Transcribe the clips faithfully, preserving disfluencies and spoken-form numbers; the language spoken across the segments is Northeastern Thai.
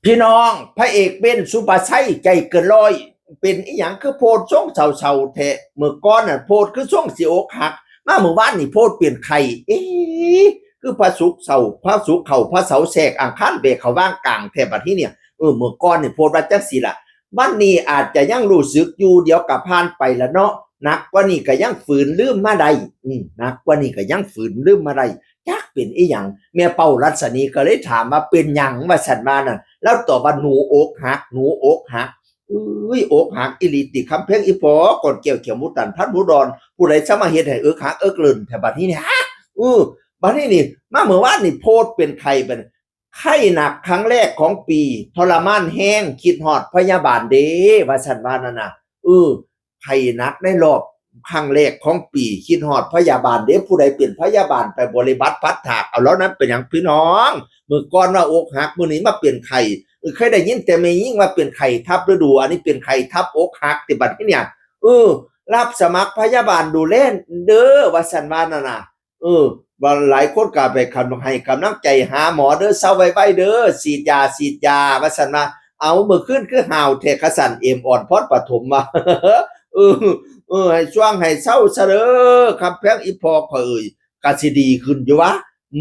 พี่น้อง พระเอกเบ้น สุภาชัย ใจเกินร้อย เป็นอีหยังคือโพสต์ทรงเศร้าๆแท้ มื้อก่อนน่ะโพสต์คือทรงสิอกหัก มามื้อวานนี่โพสต์เป็นไข้ เอ๊ะ คือพระศุกร์เสาร์ พระศุกร์เข้า พระเสาร์แทรก อังคารแบกเข้าวางกลางแท้บัดนี้เนี่ย เออ มื้อก่อนนี่โพสต์ว่าจังซี่ล่ะ วันนี้อาจจะยังรู้สึกอยู่ เดี๋ยวก็ผ่านไปละเนาะ หนักกว่านี้ก็ยังฝืนลืมมาได้ อืม หนักกว่านี้ก็ยังฝืนลืมมาได้ จักเป็นอีหยัง แม่เป้ารัศมีก็เลยถามว่าเป็นหยัง ว่าซั่นว่านั่น ลาวตอบว่าหนูอกหัก หนูอกหัก เอ้ย อกหักอีหลีติ คำแพงอีพอ ก่อนแก้วเขียวหมูตัน พันหมูดอน ผู้ใดซะมาเฮ็ดให้เอิกหักเอิกเลินแท้บัดนี้เนี่ย ฮะ เออ บัดนี้นี่ มามื้อวานนี่โพสต์เป็นไข้เป็น ไข้หนักครั้งแรกของปี ทรมานแฮง คิดฮอดพยาบาลเด้ ว่าซั่นว่านั่นน่ะ เออ ไข้หนักในรอบครั้งแรกของปี คิดฮอดพยาบาลเด้ ผู้ใดเป็นพยาบาลไปบริบัติพัดถากเอาแล้วนั้นเป็นหยังพี่น้อง มื้อก่อนว่าอกหัก มื้อนี้มาเป็นไข้ เออ เคยได้ยินแต่แม่หญิงว่าเป็นไข้ทับฤดู อันนี้เป็นไข้ทับอกหักติบัดนี้เนี่ย เออ รับสมัครพยาบาลดูแลเด้อ ว่าซั่นว่านั่นน่ะ เออ ว่าหลายคนก็ไปคำให้กำลังใจหาหมอเด้อ เซาไวๆเด้อ ฉีดยา ฉีดยา ว่าซั่นว่า เอา มื้อคืนคือห่าวแท้ กะสั่น เอมอ่อน พรปฐม ว่า เออ เออ ให้ช่วงให้เซาซะเด้อ คำแพงอีพอข่อยเอ้ย กะสิดีขึ้นอยู่วะ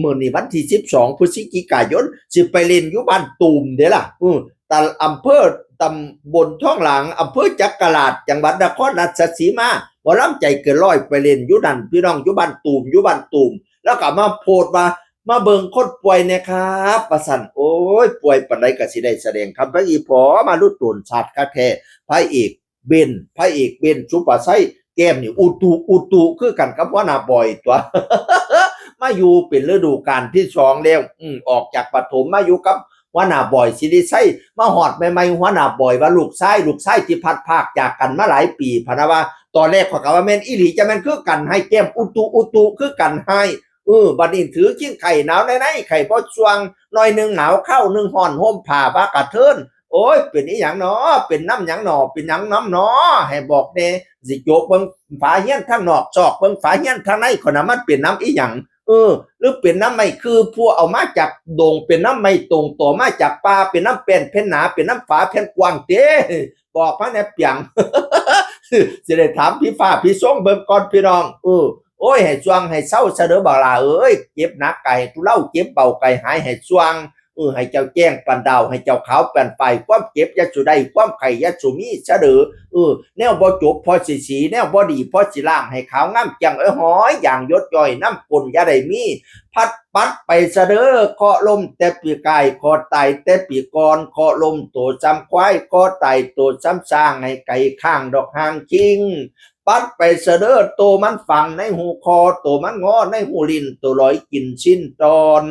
มื้อนี้วันที่สิบสอง พฤศจิกายน สิไปเล่นอยู่บ้านตูมเด้ล่ะ อือ ตะ อำเภอ ตำบลท้องหลาง อำเภอจักราช จังหวัดนครราชสีมา หมอลำใจเกินร้อยไปเล่นอยู่นั่น พี่น้อง อยู่บ้านตูม อยู่บ้านตูม แล้วก็มาโพสต์ว่า มาเบิ่งคนป่วยแหน่ครับ ว่าซั่น โอ้ย ป่วยปานใดก็สิได้แสดง คำพระอีพอมาลุโตนสัตว์คักแท้ พระเอกเบ้น พระเอกเบ้น สุภาชัย แก้มนี่อุตุ อุตุ คือกันกับหัวหน้าบอยตั๊ว มาอยู่เป็นฤดูกาลที่สองแล้ว อืม ออกจากปฐมมาอยู่กับหัวหน้าบอยสิริชัย มาฮอดใหม่ๆ หัวหน้าบอยว่าลูกชาย ลูกชายที่พลัดพรากจากกันมาหลายปี พะนะว่า ตอนแรกข้อยก็ว่าแม่นอีหลี จะแม่นคือกัน ให้แก้มอุตุ อุตุ คือกัน ให้ เออ บัดนี้ถือคิงไข้หนาวในใน ไข้บ่ส่วง หน่อยหนึ่งหนาว คราวหนึ่งฮ้อน ห่มผ้าว่ากระเทิน โอ้ย เป็นอีหยังหนอ เป็นนำหยังหนอ เป็นหยังนำหนอ ให้บอกแหน่ สิโจกเบิ่งฝาเฮือนทางนอก ซอกเบิ่งฝาเฮือนทางใน ข้อยน่ะมันเป็นนำอีหยัง เออ หรือเป็นนำไม้คือผู้เอามาจากดง เป็นนำไม้ตรงโตมาจากป่า เป็นนำแป้นแผ่นหนา เป็นนำฝาแผ่นกว้างเต้ บอกมาแหน่เปียง สิได้ถามผีฟ้าผีซงเบิ่งก่อนพี่น้อง เออ โอ้ย ให้ช่วงให้เซาซะเด้อบักหล่าเอ้ย เจ็บหนักก็ให้ทุเลา เจ็บเบาก็ให้หาย ให้ช่วง เออ ให้เจ้าแจ้งปานดาว ให้เจ้าขาวปานฝ้าย ความเจ็บอย่าสู่ได้ ความไข้อย่าสู่มีซะเด้อ เออ แนวบ่จบพอสิสี แนวบ่ดีพอสิล้าง ให้ขาวงามแจ่ง เอ้ย หอยอย่างหยดย้อย น้ำก้นอย่าได้มี พัดปัดไปซะเด้อ เคราะห์ล้มแต่ปีกาย เคราะห์ตายแต่ปีก่อน เคราะห์ล้มโตซ้ำควาย เคราะห์ตายโตซ้ำช้าง ให้ไกลข้างดอกหางคิง ปัดไปซะเด้อ โตมันฝังในหูคอ โตมันงอในหูลิ้น โตลอยกินชิ้นตอน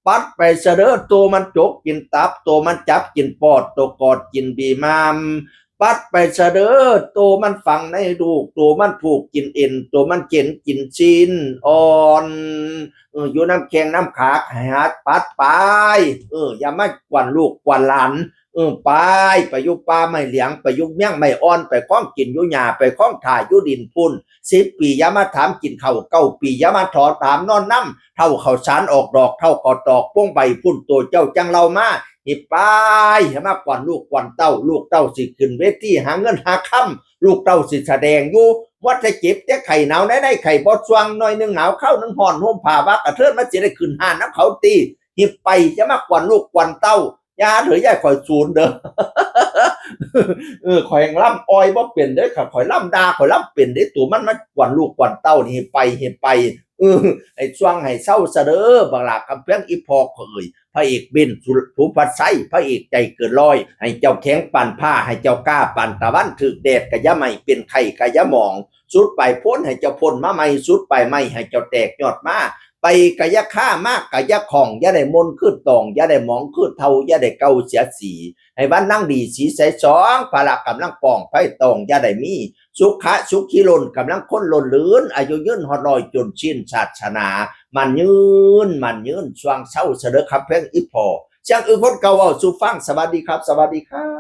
ปัดไปซะเด้อ โตมันจกกินตับ โตมันจับกินปอด โตกอดกินบีมาม ปัดไปซะเด้อ โตมันฝังในลูก โตมันผูกกินเอ็น โตมันเข็นกินชิ้นอ่อน เออ อยู่นำแข้งนำขา ให้หัดปัดไป เออ อย่ามากวนลูกกวนหลาน เออ ไป ไปอยู่ป่าไม้เหลียง ไปอยู่เมืองไม้อ่อน ไปคองกินอยู่หญ้า ไปคองถ่าอยู่ดินพุ้น สิบปีอย่ามาถามกินข้าว เก้าปีอย่ามาถอถามนอนนำ เฒ่าข้าวสารออกดอก เฒ่าข้าวตอกปงใบพุ้น โตเจ้าจั่งเล่ามา นี่ไป อย่ามากวนลูกกวนเต้า ลูกเต้าสิขึ้นเวทีหาเงินหาคำ ลูกเต้าสิแสดงอยู่ ว่าแต่เจ็บแต่ไข้หนาวในใน ไข้บ่ส่วง หน่อยหนึ่งหนาว คราวหนึ่งฮ้อน ห่มผ้าว่ากระเทิน มันสิได้ขึ้นฮ้านนำเขาติ นี่ไป อย่ามากวนลูกกวนเต้า อย่าเถอะ อย่าให้ข้อยสูนเด้อ เออ ข้อยยังลำอ่อยบ่เป็นเด้อ ข้าข้อยลำด่า ข้อยลำเป็นเด้ ตัวมันมากวนลูกกวนเต้านี่ ให้ไป ให้ไป เออ ให้ช่วงให้เซาซะเด้อ บักหล่าคำแพงอีพอข่อยเอ้ย พระเอกเบ้น สุ สุภาชัย พระเอกใจเกินร้อย ให้เจ้าแข็งปานฟ้า ให้เจ้ากล้าปานตะวัน ถืกแดดก็อย่าไหม้ เป็นไข้ก็อย่าหมอง สุดปลายโพนให้เจ้าพ่นมาใหม่ สุดปลายไม้ให้เจ้าแตกยอดมา ไปก็อย่าคา มาก็อย่าข้อง อย่าได้หม่นคือตอง อย่าได้หมองคือเฒ่า อย่าได้เก่าเสียสี ให้วันนั่งดีสีใสสอง พละกำลังป้อง ไฟตองอย่าได้มี สุขะสุขีล้น กำลังคนล้นหลืน อายุยืนฮอดร้อย จนสิ้นศาสนา มั่นยืน มั่นยืน ช่วงเซาซะเด้อคำแพงอีพอ เสียงอื่นคนเก่าเว้าสู่ฟัง สวัสดีครับ สวัสดีครับ